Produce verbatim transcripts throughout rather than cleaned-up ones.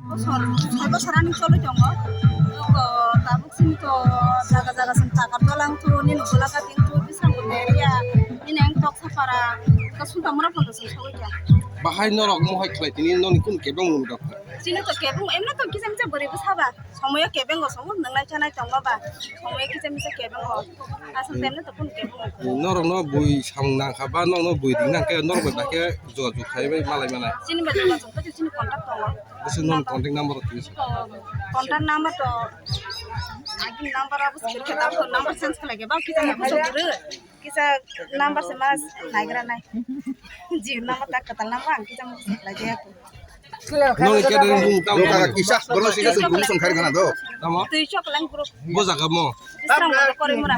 Bosor, soi bosor ani choli tongo. Tabuk sini to jaga jaga sini takar dolang tu, nini gulaka tin tu, bisang area, nini ang tok sapara, ka sunta mura pondo sini sawi kya. Bahai norok mohai khlai tini noni kun kebeng mung dok. Sini to kebeng, emna to kisa misa bwrwi bwsa ba. Somoyo kebengo songo nwnglai chanai tongma ba. Somoyo kisa misa kebengo. Asal temne to kun kebengo. Norok no bui samung nang kha ba, norok no bui ring nang khe, norok bai khe jogajog khai bai malai manai. Chini bai jogajog khe chini contact tongo. Bwswk noni contact number rok twi sa. Contact number to agini number abo swkhe ta number change khlai khe ba kisa ni bwswk bwrwi. Kisa number se mas naigra nai. Ji number ta kwtal number ang kisa mas lai jaya ko. Noni catering bung tamo. Kisa, borok sika sung bung sung khai khana do. Tamo? Twi chok lang group. Bo jaga mo. Bisram mo kore mura.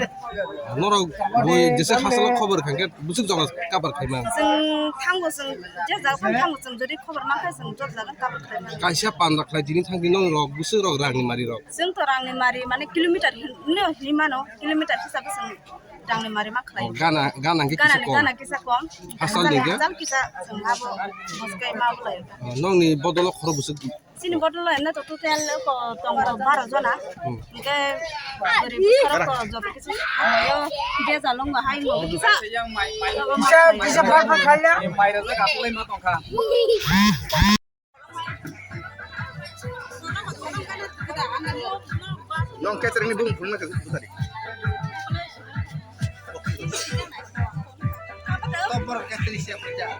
Norok bui jese hasalo khobor khangke busuk jaga kabar khaima. Sung thango sung je jaga thango sung jodi khobor ma khai sung jodi jaga kabar khaima. Kaisa panda khlai tini thangdi norok busuk rok rangni mari rok. Sung to rangni mari mane kilometer hin, no, himano kilometer hisabe sung. Rangni mari ma khlai. Oh, gana, gana hwnkhe kisa kom. Gana kisa kom. Hachal de ge? Hachal kisa chwng abo bwskai ma bwlai. Oh, nokni bodolo khorok bwswk? Chini bodolo emne to total ko tongo baro jona. Hmm. Hwnkhe gari bwsarok to joto kisa yo bejal wngma hai mo kisa. Kisa, kisa bar bar khaila. Nong catering ni bung phunukna khe butari. Top borok catering siya pecah.